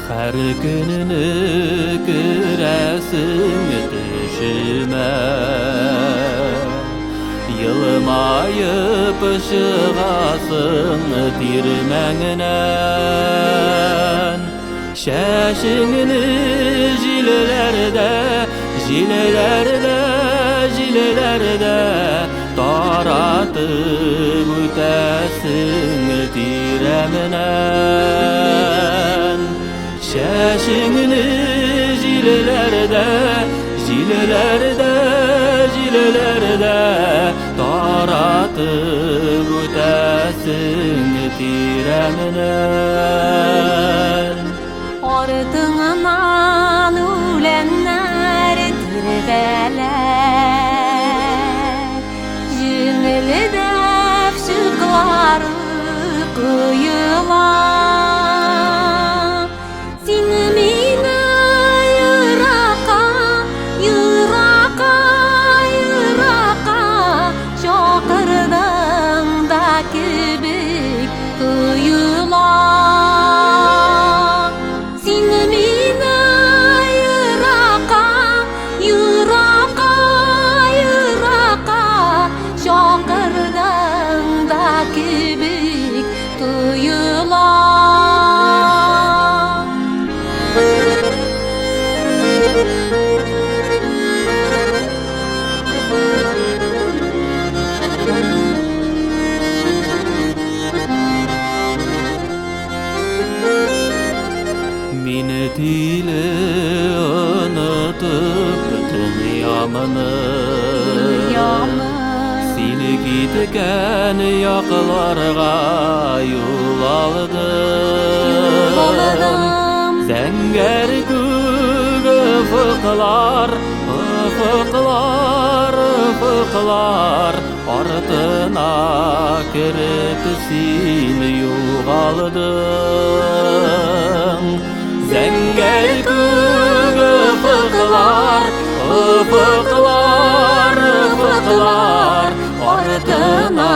Һәр көнне керәсең төшемә. Елмаеп чыгасың тирмәңнән. Чәчеңне җилләрдә, җилләрдә, җилләрдә таратып үтәсең тирәмнән. Чәчеңне җилләрдә, җилләрдә, җилләрдә таратып үтәсең тирәмнән. Артыңнан үләннәр тирбәлә, Җемелдәп чыклары коела. Син мине еракка, еракка, еракка чакырдың да кебек тоела. Син мине еракка, еракка, еракка чакырдың да кебек тоела. Мине тиле онытып дөньямны. Дөньямны. Сине киткән якларга юл алдым. Юл алдым. Зәңгәр күк офыклар, офыклар, офыклар артына кереп син югалдың. Зәңгәр күк офыклар, офыклар, офыклар артына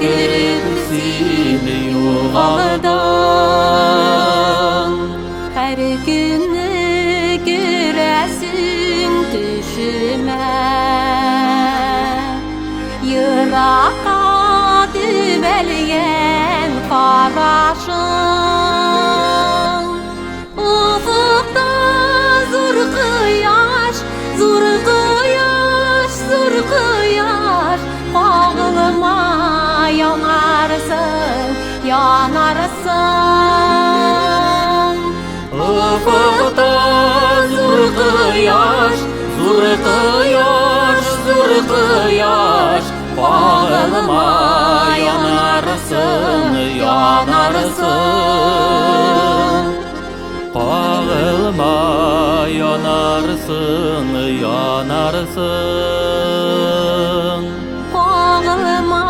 кереп син югалдың. Һәр көнне керәсең төшемә. Еракка төбәлгән карашың. Офыкта зур кояш, зур кояш, зур кояш, кагылма, янарсың, янарсың. Офыкта зур кояш, зур кояш, зур кояш, кагылма, янарсың, янарсың. Кагылма, янарсың, янарсың. Кагылма,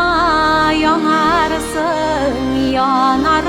янарсың, янарсың.